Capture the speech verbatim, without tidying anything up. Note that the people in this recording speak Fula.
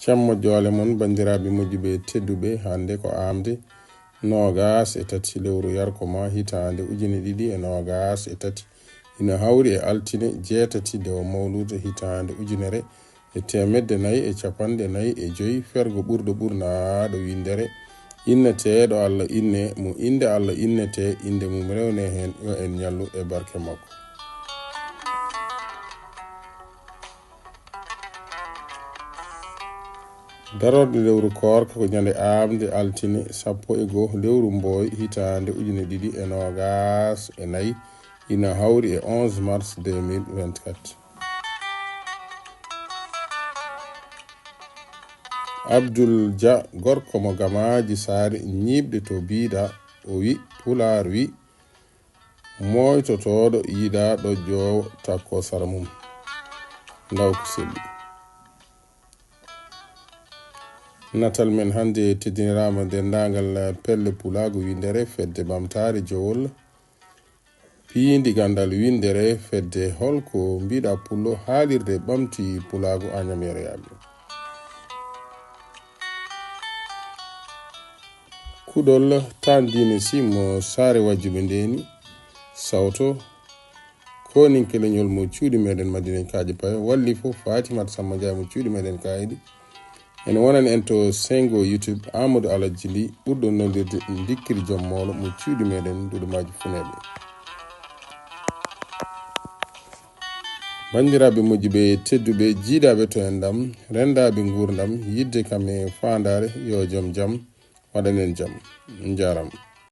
Cemmo joole mon, banndiraaɓe moƴƴuɓe tedduɓe, hannde ko aamde noogaas e tati lewru yarko ma hitaande ujine ɗiɗi e noogaas e tati. Ina hawri e altine jeetati dewo mawluuda hitaande ujunere e teemedde nayi e capanɗe nayi e joy, fergo ɓurɗo ɓurnaaɗo winndere, inneteeɗo Alla inne, mo innde Alla innetee, innde mum rewnee heen, yo en ñallu e barke makko. Darorɗe lewru koorka ko ñande aamde altine sappo e goo lewru mbooy hitaande ujine ɗiɗi e noogaas e nayi, ina hawri e onze mars deux mille vingt-quatre. Abdul Dia, gorko mo Gamaaji Saare ñiiɓde to Biida, o wi, Pulaar wi, mooytotooɗo yiɗaa ɗojjoowo takkoo sara mum. Ndaw ko selli. Natal men hannde teddiniraama denndaangal pelle pulaagu winndere fedde ɓamtaare jowol, piindi ganndal winndere fedde holko mbiɗa pullo haalirde ɓamti pulaagu Añam Yereyaaɓe. Kuɗol tan diine si mo saare wajjuɓe ndeeni sawto. Koninke leñol mo cuuɗi meɗen Madina Kaaji Paye, walli fof Fatimat Samba Ndiaye mo cuuɗi meɗen Kaydi. Ene wonani en to Sengo YouTube, Amadou Alhaji Ly, ɓurɗo noddirde Ndikkiri Joom Moolo mo cuuɗi meɗen Duɗo Maaji Funeeɓe. Banndiraaɓe moƴƴuɓe tedduɓe, jiidaaɓe to enɗam, renndaaɓe nguurndam, yiɗde kam e faandaare, yo joom jam waɗan en jam. Njaaraama.